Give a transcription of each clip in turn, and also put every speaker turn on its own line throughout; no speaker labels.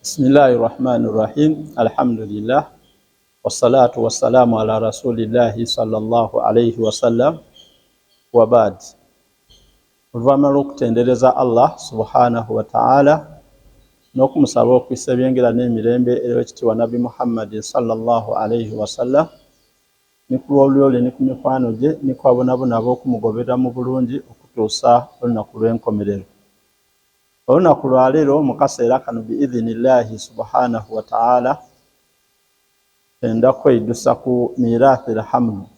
Bismillahi rahmani rahim alhamdulillah wassalatu wassalamu ala rasulillahi sallallahu alaihi wasallam wabad. Oluvannyuma lw'okutendereza Allah subhanahu wa ta'ala n'okumusaba okwisa ebyengera n'emirembe eri owekitiibwa Nabbi Muhammadi sallallahu alaihi wasallam ni ku lw'oluyole ni ku mikwano gye ni ku abonabona ab'okumugoberera mu bulungi okutuusa olunaku lw'enkomerero. Olunaku lwaleero mu kaseera kano biidhinillahi subhanahu wa ta'ala enda kweidusa ku mirathi lhamlu,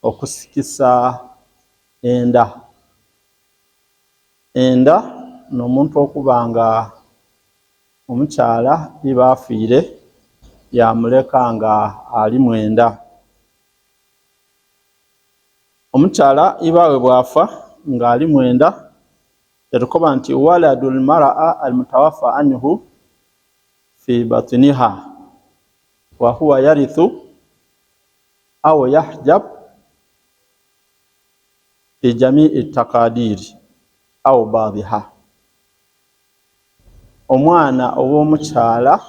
okusikisa enda. Enda n'omuntu okuba nga omukyala iba afiire yamuleka nga ali mwenda. Omukyala iba we bw'afa nga ali mwenda etukoba nti waladu lmaraa almutawaffa anhu fi batiniha wa huwa yarithu au yahjab fi jamii takadiri au baadhiha. Omwana ow'omukyala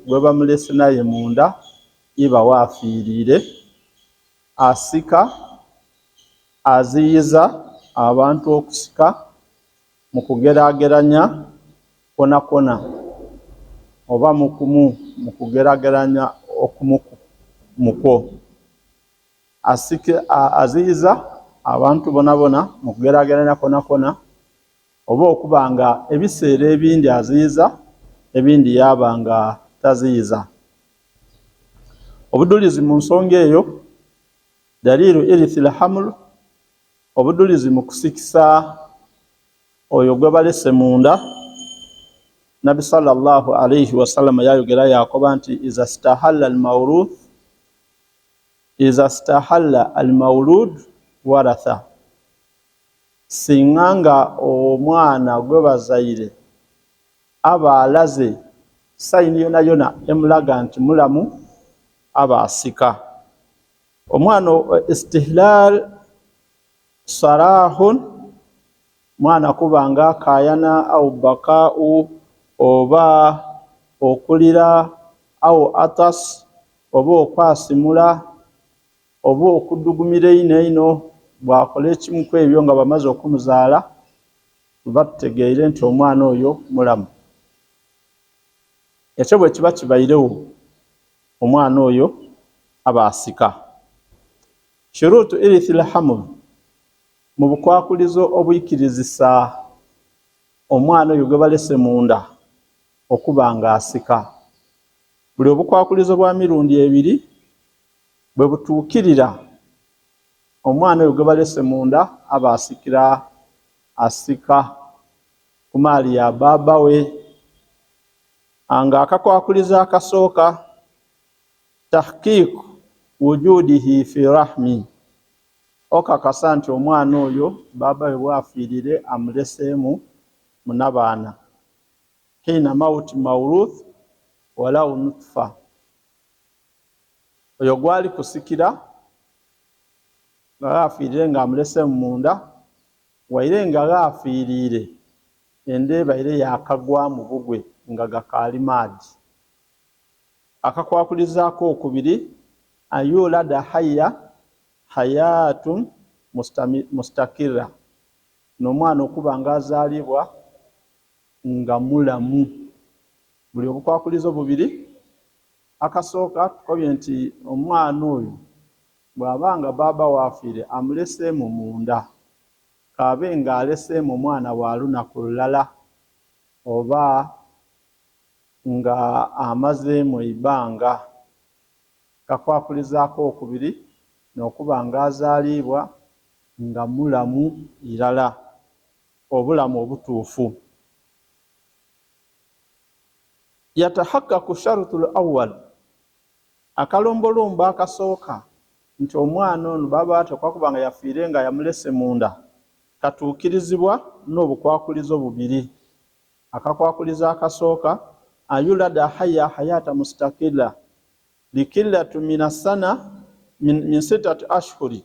gwebamulese naye munda iba waafiiriire asika aziyiza abantu okusika mu kugerageranya kwonakwo oba mukumu mu kugerageranya okumu mukwo aziyiza abantu bonabona mu kugerageranya kwonakwo oba okuba nga ebiseera ebindi aziyiza ebindi yaba nga taziyiza. Obudulizi mu nsonga eyo dalilu irithi lhamlu, obudulizi mu kusikisa oyo gwe balese munda. Nabbi sallallahu alaihi wasallam yayogera yakoba nti iza stahalla almawruth iza stahalla almawlud waratha, singa nga omwana gwe bazaire aba alaze sayini yona yona emulaga nti mulamu aba asika. Omwana istihlal sarahun, mwana kuba nga akayana au bakau oba okulira au atas oba okwasimula oba okudugumira einho einho, bw'akola ekimu ku ebyo nga bamaze okumuzaala tuba tutegeire nti omwana oyo mulamu. Ekyo bwe kiba kibairewo omwana oyo aba asika. Shurutu irithi lhamul, mu bukwakulizo obwikirizisa omwana oyo gwe balese munda okuba nga asika. Buli obukwakulizo bwa mirundi ebiri bwe butuukirira omwana oyo gwe balese munda aba asikira asika ku maali ya baaba we. Nga akakwakulizo akasooka tahqiq wujudihi fi rahmi, okakasa nti omwana oyo baaba we bwafiirire amuleseemu munabaana hina mauti mauruth walau nutfa, oyo gwali kusikira nga ghafiirire nga amuleseemu munda waire nga ghafiirire enda ebaire yakagwa mu bugwe nga gakaali maadhi. Akakwakulizo akokubiri ayulada hayya hayatun mustakirra, n'omwana okuba nga azaalibwa nga mulamu. Buli obukwakulizo bubiri, akasooka tukobye nti omwana oyo bw'aba nga baaba waafiire amuleseemu munda, k'abe nga aleseemu omwana wa lunaku lulala oba nga amazeemu eibanga. Kakwakulizo akokubiri n'okuba nga azaalibwa nga mulamu irala, obulamu obutuufu. Yatahakaku sharutu lawal, akalombolombo akasooka nti omwana ono baaba ateekwa kuba nga yafiire nga yamulese munda katuukirizibwa n'obukwakulizo bubiri. Akakwakulizo akasooka ayulada haya hayata mustakila likillatu min asana min sitati ashhuri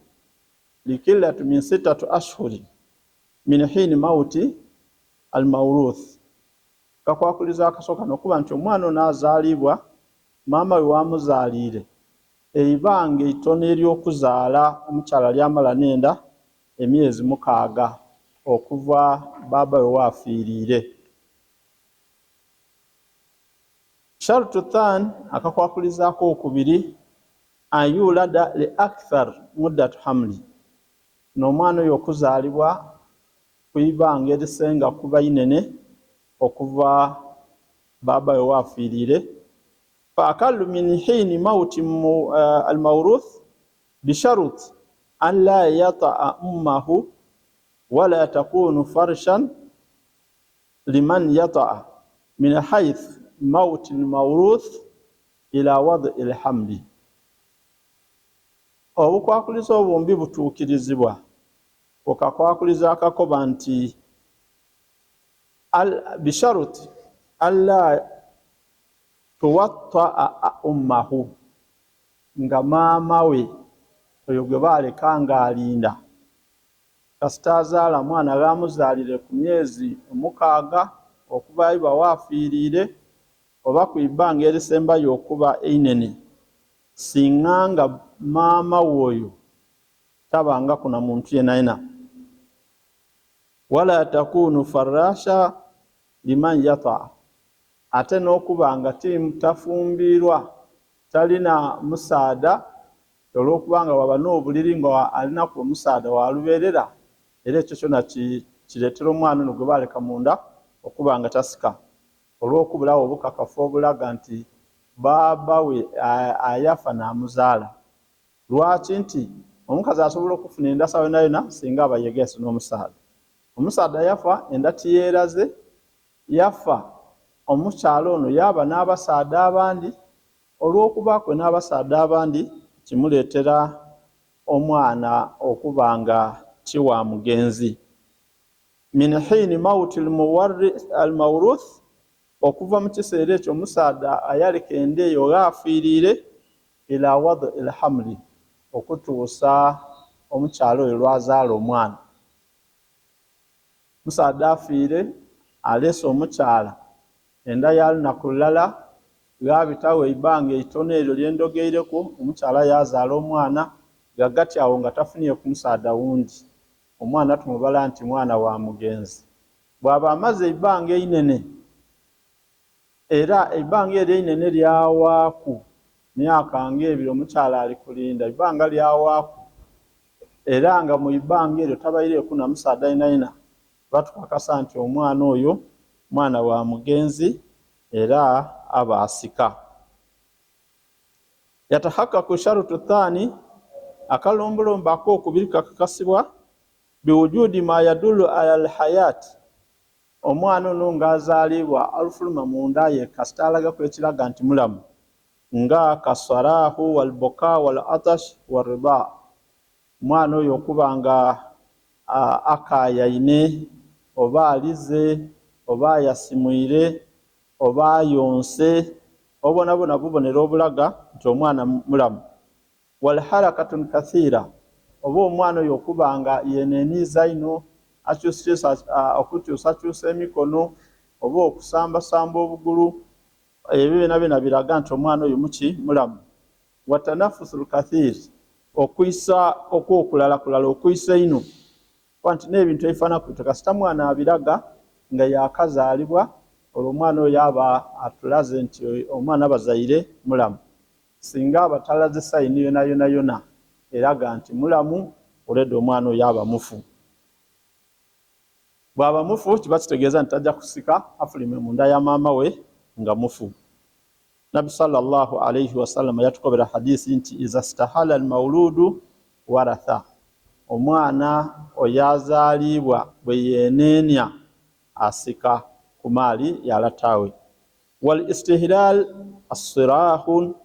likillatu min sitati ashhuri min hini mauti almauruth. Akakwakulizo akasooka n'okuba nti omwana ono azaalibwa maama we wamuzaaliire eibanga eitono ery'okuzaala omukyala lyamala n'enda emyezi 6 okuva baaba we waafiiriire. Sharutu than akakwakulizo ak'okubiri an yulada li akthar muddatu hamli, n'omwana oyo okuzaalibwa ku ibanga erisenga kuba inene okuva baaba we waafiiriire. Fa aqallu min hiini mauti almawruth bisharut an la yataa ummahu wala takunu farshan liman yataa min haith mauti almawruth ila wad'i alhamli. Obukwakulizo obumbi butuukirizibwa ku kakwakulizo akakoba nti bisharuti alla tuwattaa ummahu, nga maama we oyo gwe baaleka ng'alinda kasita azaala mwana ghamuzaalire ku myezi 6 okuva iba waafiiriire oba ku ibanga erisembayo okuba einene, singa nga maama we oyo tabangaku na muntu yenayena. Wala takunu farasha liman yataa, ate n'okuba nga tafumbirwa talina musaadha, olw'okuba nga waba n'obuliri nga alinaku omusaadha walubeerera, era ekyo kyona kireetera omwana ono gwe baaleka munda okuba nga tasika, olw'okubulawo obukakafu obulaga nti baaba we ayafa n'amuzaala. Lwaki nti omukazi asobola okufuna endasa yonayona singa aba yegeese n'omusaadha. Omusaadha yafa enda tiyeeraze, yafa omukyala ono yaaba n'abasaadha abandi, olw'okuba kwe n'abasaadha abandi kimuleetera omwana okuba nga ti wa mugenzi. Min hiini mauti almawruth, okuva mu kiseera ekyo omusaadha ayaleka enda eyo ghaafiiriire, ila wad'i alhamli, okutuusa omukyala oyo lw'azaala omwana. Omusaadha afiire aleese omukyala enda ya lunaku lulala, ghabitawo eibanga eitono eryo lyendhogeireku, omukyala yazaala omwana ghagati awo nga tafunieku musaadha wundi. Omwana tumubala nti mwana wa mugenzi. Bw'aba amaze eibanga einene, era eibanga eryo einene lyawaaku myaka ng'ebiri omukyala ali kulinda, eibanga lyawaaku era nga mu ibanga eryo tabaireeku na musaadha yenayena, batukakasa nti omwana oyo mwana wa mugenzi era aba asika. Yatahakaku sharutu thani, akalombolombo ak'okubiri kakakasibwa biwujudi ma yadullu ala alhayati, omwana ono ng'azaalibwa alufuluma munda ye kasita alagaku ekiraga nti mulamu, nga kasarahu walbuka wal atash warida, omwana oyo okuba nga akayaine oba alize oba ayasimwire oba ayonse, obwonabwona bubonero obulaga nti omwana mulamu. Wal harakatun kathira, oba omwana oyo okuba nga yeneniiza inho, okukyusakyusa emikono oba okusambasamba obugulu, ebyo byonabyona biraga nti omwana oyo muki mulamu. Watanafusul kathir, okwisa okw'okulalakulala, okwisa einho, kuba nti n'ebintu ebifaanana ku bityo kasita mwana abiraga nga yaakazaalibwa, olwo omwana oyo aba atulaze nti omwana bazaire mulamu. Singa aba talaze sayini yonayonayona eraga nti mulamu, olwedda omwana oyo aba mufu. Bw'aba mufu kiba kitegeeza nti tajja kusika afulume munda ya maama we nga mufu. Nabbi sallallahu alaihi wasallam yatukobera hadisi nti iza stahala almauludu waratha, omwana oyo azaalibwa bwe yeeneenya asika ku maali ya lataawe. Wal istihlal assirahun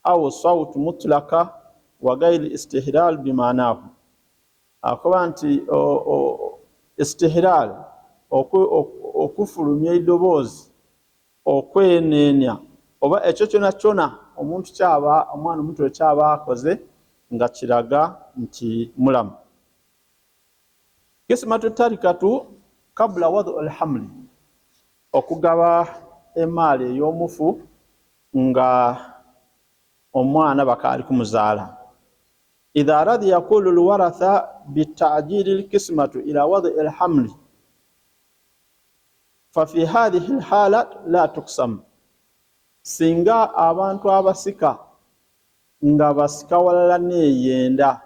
au sautu mutlaka wa gairi istihlal bimaanahu, akoba nti istihlal okufulumya eidoboozi, okweneenya oba ekyo kyona kyona omuntu kyaba omwana omuto kyaba akoze nga kiraga nti mulamu. Kismatu tarikatu kabula wadhu alhamli, Okugaba emaali ey'omufu nga omwana bakaali kumuzaala. Idha radhiya kullu lwaratha bitajili lkismatu ila wadii lhamli fafi hadhihi lhala la tuksamu. Singa abantu abasika nga basika walala n'eyenda,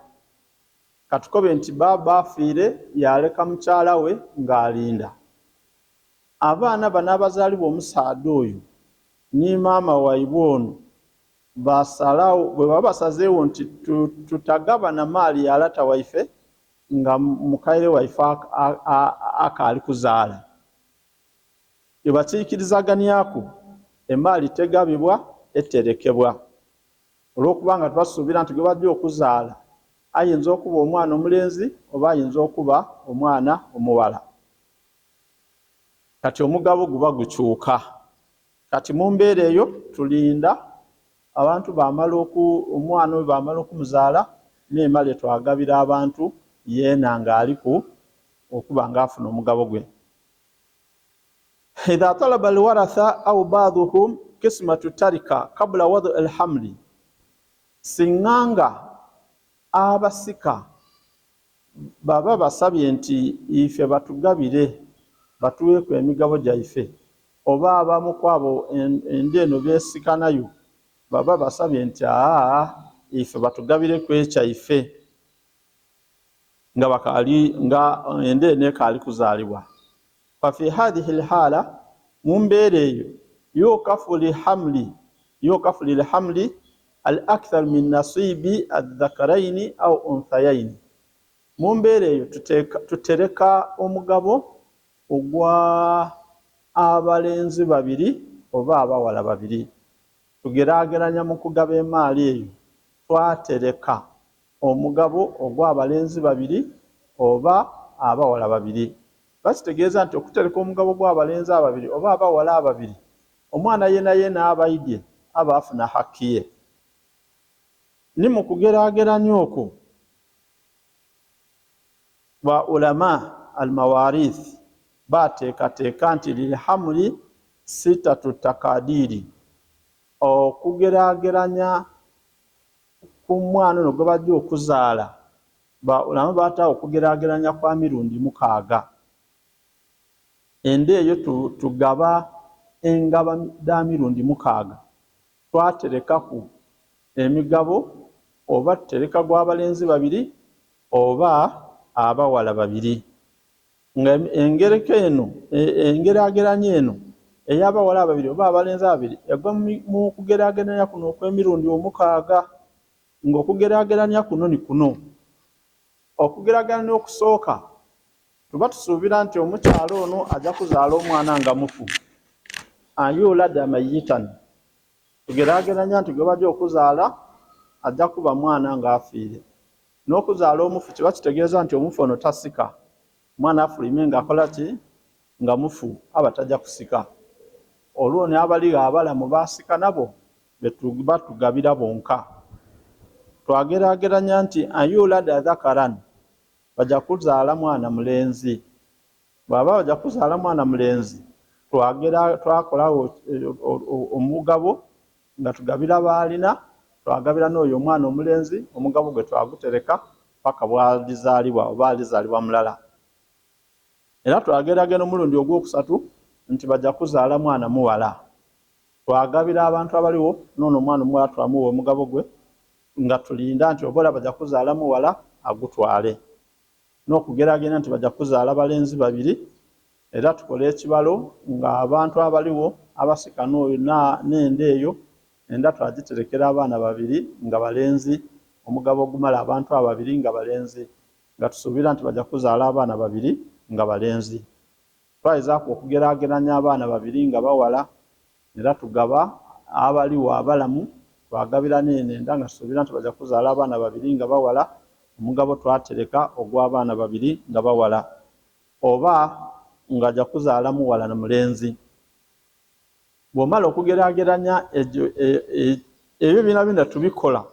katukobe nti baaba afiire yaleka mukyala we ng'alinda. Abaana bano abazaalibwa omusaadha oyo ni maama waibwe ono basalagho, bwebaba basazeegho nti tutagabana maali ya lata waife nga mukaire waife akaali kuzaala. Bwebakiikirizaganiaku, emaali tegabibwa eterekebwa. Olw'okuba nga tubasuubira nti gwebaja okuzaala ayinza okuba omwana omulenzi oba ayinza okuba omwana omuwala. Kati omugabo guba gukyuka. Kati mu mbeera eyo tulinda abantu bamala oku omwana oyo bamala okumuzaala memale twagabira abantu yeena ng'aliku okuba nga afuna omugabo gwe. Idha talaba alwaratha au ba'dhuhum kismatu tarika qabla wad'i alhamli, singa nga abasika baba basabye nti ife batugabire batuweeku emigabo gyaife, oba abamu ku abo enda eno beesika nayo baba basabye nti aa ife batugabireku ekyaife nga bakaali nga enda eno ekaali kuzaalibwa. Fafi hadhihi lhala, mu mbeera eyo, yukafu lihamli yukafu lilhamli al akthar min nasibi adhakaraini au unthayaini. Mu mbeera eyo tutereka omugabo ogwa abalenzi babiri oba abawala babiri. Tugeraageranya mu kugaba emaali eyo twatereka omugabo ogw'abalenzi babiri oba abawala babiri. Bakitegeeza nti okutereka omugabo gw'abalenzi ababiri oba abawala ababiri, omwana yenayena aba aidye aba afuna haki ye. Ni mu kugeraageranya okwo ba ulama almawarith baateekateeka nti lilhamuli sitatu takadiri, okugeraageranya ku mwana ono gwe bajja okuzaala, ba ulama baataawo okugeraageranya kwa mirundi mukaaga. Enda eyo tugaba engaba dha mirundi mukaaga, twaterekaku emigabo oba tutereka gw'abalenzi babiri oba abawala babiri. Nga engereka eno, engeraageranya eno ey'abawala ababiri oba abalenzi ababiri egwa mu kugeraageranya kuno okw'emirundi omukaaga, ng'okugeraageranya kuno ni kuno. Okugeraageranya okusooka, tuba tusuubira nti omukyala ono aja kuzaala omwana nga mufu, anyulada mayitan. Tugeraageranya nti gwebaja okuzaala aja kuba mwana ng'afiire. N'okuzaala omufu kiba kitegeeza nti omufu ono tasika. Omwana afulwime ng'akola ki? Nga mufu, aba taja kusika. Olwo ni abaligho abalamu baasika nabo betuba tugabira bonka. Twageraageranya nti anyulada dhakaran, baja kuzaala mwana mulenzi. Bwaba baja kuzaala mwana mulenzi, twagera twakolagho omugabo nga tugabira baalina, twagabira n'oyo omwana omulenzi, omugabo gwe twagutereka paka bw'alizaalibwa oba alizaalibwa mulala. Era twageragera omulundi ogwokusatu nti baja kuzaala mwana muwala. Twagabira abantu abaligho n'ono omwana omuwala twamuwa omugabo gwe nga tulinda nti oba ole baja kuzaala muwala agutwale. N'okugeragera nti baja kuzaala balenzi babiri, era tukole ekibalo ng'abantu abaligho abasika n'oyo n'enda eyo, enda twagiterekera abaana babiri nga balenzi, omugabo ogumala abantu ababiri nga balenzi, nga tusuubira nti baja kuzaala abaana babiri nga balenzi. Twaizaaku okugeraageranya abaana babiri nga bawala, era tugaba abaligho abalamu, twagabira n'eno enda nga tusuubira nti baja kuzaala abaana babiri nga bawala, omugabo twatereka ogw'abaana babiri nga bawala, oba nga aja kuzaala muwala na mulenzi. Bw'omala okugeraageranya ebyo byonabyona tubikola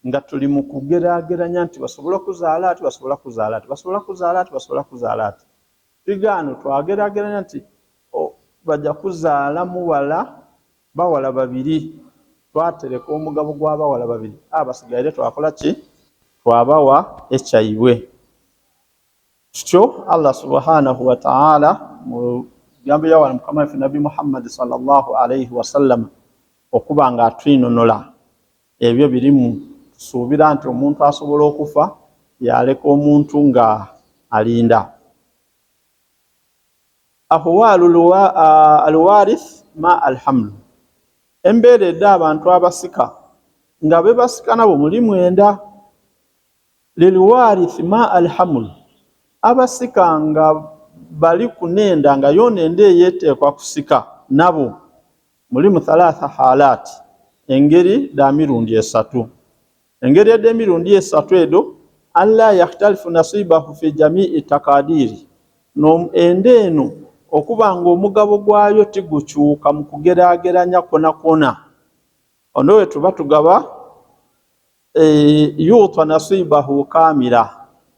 nga tuli mu kugeraageranya nti basobola okuzaala ati, basobola kuzaala ati, basobola kuzaala ati, basobola kuzaala ati. Bigaano twageraageranya nti Baja kuzaala muwala, bawala babiri, twatereka omugabo gw'abawala babiri, abasigaire twakola ki? Twabawa ekyaibwe. Kityo Allah subhanahu wa ta'ala mu bigambo bya mukama waffe Nabbi Muhammad sallallahu alaihi wasallam okuba nga atwinonola ebyo birimu, tusuubira nti omuntu asobola okufa yaleka omuntu nga alinda. Ahwalu alwarith ma alhamlu, embeera edda abantu abasika nga be basika nabo mulimu enda. Lilwarith ma alhamlu, abasika nga bali kunenda nga yona enda eyeteekwa kusika nabo mulimu thalatha halat, engeri da mirundi esatu. Engeri ed'emirundi esatu edo, an la yakhtalifu nasibahu fi jamii takadiri, enda eno okuba nga omugabo gwayo tigukyuka mu kugeraageranya kwona kwona. Ono we tuba tugaba yuta nasibahu kamira,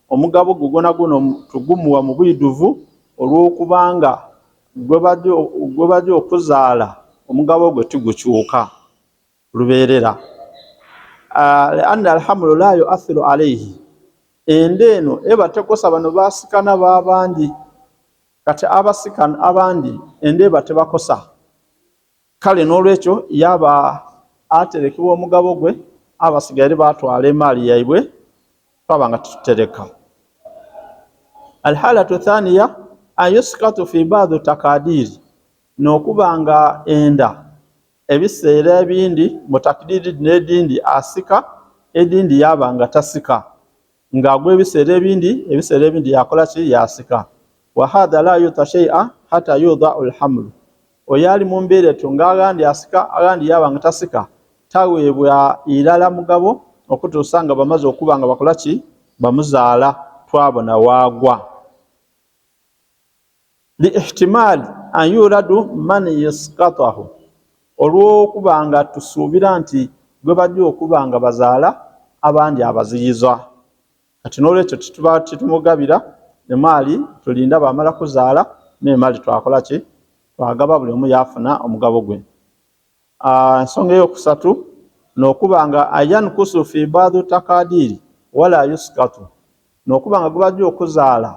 omugabo gwe gwona gwona tugumuwa mu bwiduvu, olw'okubanga gwe bajja okuzaala omugabo gwe tigukyuka lubeerera. Lianna alhamlu la yuathiru alaihi, enda eno eba tekosa bano basikana b'abandi, kati abasikana abandi enda eba tebakosa. Kale n'olwekyo yaba aterekebwa omugabo gwe, abasigaire batwala emaali yaibwe, twaba nga tutereka. Alhalatu thaniya an yuskatu fi ba'du takadiri, n'okuba nga enda ebiseera ebindi mu takdiri n'edindi asika, edindi yaba nga tasika, ng'agwa ebiseera ebindi, ebiseera ebindi yakola ki? Yasika. Wa hadha la yuta shay'a hatta yudau alhamlu, oyo ali mu mbeera etyo ng'aghandi asika aghandi yaba nga tasika, taweebwa irala mugabo okutuusa nga bamaze okuba nga bakola ki? Bamuzaala, twabona waagwa. Li ihtimali an yuradu man yusqatahu, olw'okuba nga tusuubira nti gwe bajja okuba nga bazaala abandi abaziyiza. Kati n'olwekyo tituba titumugabira emaali, tulinda bamala kuzaala n'emaali twakola ki? Twagaba, buli omu yafuna omugabo gwe. Ensonga eyokusatu n'okuba nga ayankusu fi ba'du takadiri wala yuskatu, n'okuba nga gwe bajja okuzaala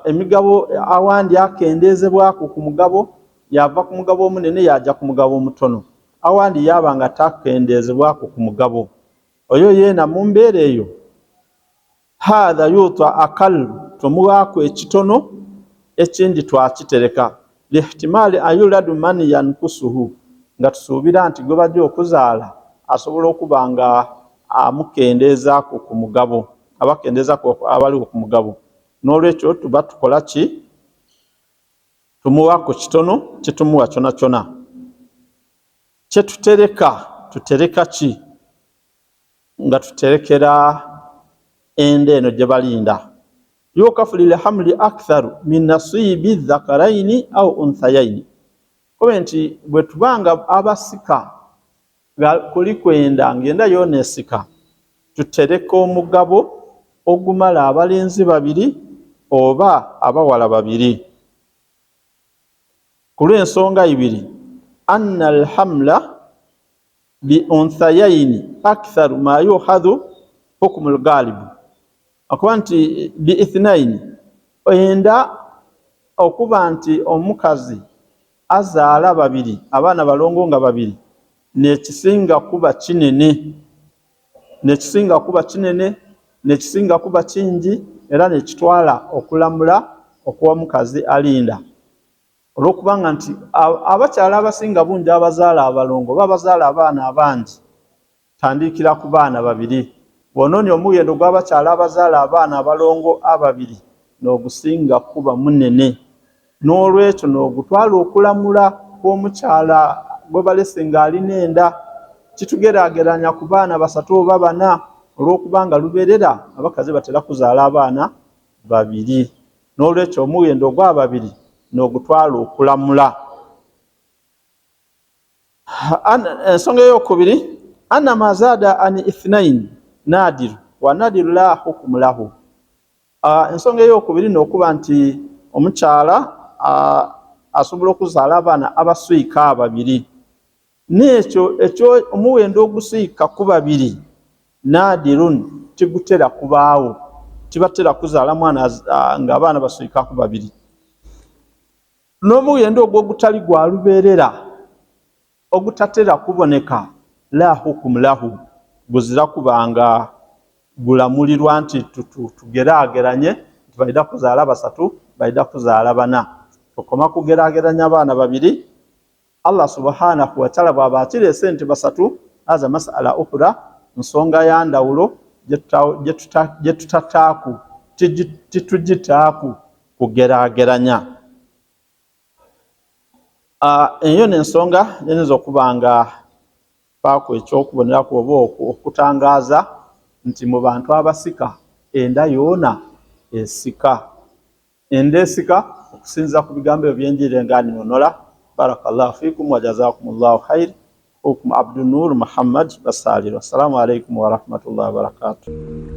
emigabo awandi akendeezebwako ku mugabo, yava ku mugabo omunene yaja ku mugabo omutono, awandi yaba nga takendeezebwako ku mugabo. Oyo yeena mu mbeera eyo hadha yuta akal, tumuwaako ekitono ekindi twakitereka. Lihtimali an yuladu man yankusuhu, nga tusuubira nti gwe bajja okuzaala asobola okuba nga amukendeezaako ku mugabo, abakendeezaako abaliwo ku mugabo. N'olwekyo tuba tukola ki? Tumuwaako kitono, kitumuwa kyona kyona. Kyetutereka, tutereka ki? Nga tuterekera enda eno gye balinda. Yukafu lilhamli aktharu min nasibi dhakaraini au unthayaini, kobe nti bwe tubanga abasika kuli kwenda ngenda yona esika, tutereka omugabo ogumala abalenzi babiri oba abawala babiri. Ku lw'ensonga ibiri, anna alhamla bi unthayaini aktharu ma yuhadhu hukmu lgalibu, akuba nti bi ithnaini, enda okuba nti omukazi azaala babiri, abaana balongo nga babiri, nekisinga kuba kinene, nekisinga kuba kinene, nekisinga kuba kingi, era nekitwala okulamula okuwa mukazi alinda. Olwokubanga nti abakyala abasinga bungi abazaala abalongo oba abazaala abaana abangi tandikira ku baana babiri. Bw'onoonya omuwendo gw'abakyala abazaala abaana abalongo ababiri n'ogusinga kuba munene. N'olwekyo n'ogutwala okulamula kw'omukyala gwe balese ng'alina enda, kitugeraageranya ku baana basatu oba bana, olw'okubanga lubeerera abakazi batera kuzaala abaana babiri. N'olwekyo omuwendo ogw'ababiri n'ogutwala okulamula. Ensonga ey'okubiri, anna ma zaada an ithnain nadiru wa nadiru la hukumu lahu. Ensonga ey'okubiri n'okuba nti omukyala asobola okuzaala abaana abaswika ababiri. N'ekyo ekyo omuwendo oguswika ku babiri nadirun, tigutera kubaawo, tibatera kuzaala mwana nga abaana baswika ku babiri. N'omuwendo ogwo ogutali gwa lubeerera ogutatera kuboneka, la hukumu lahu, guzira kubanga gulamulirwa nti tugeraageranye nti baida kuzaala basatu, baida kuzaala bana. Tukoma kugeraageranya abaana babiri. Allah subhanahu wataala bw'aba akireese nti basatu, haza masala ukhra, nsonga ya ndawulo gye tutataaku, titugitaaku kugeraageranya. Eyo n'ensonga gyenyinza okuba nga mpaaku eky'okuboneraku oba okutangaaza nti mu bantu abasika enda yoona esika. Enda esika okusinziira ku bigambo ebyo bye njiire nga ninonola. Barakallahu fikum wa jazakumullahu khair. Hukum Abdunur Muhammad Basaalirwa. Assalamu alaikum warahmatullahi wabarakatuh.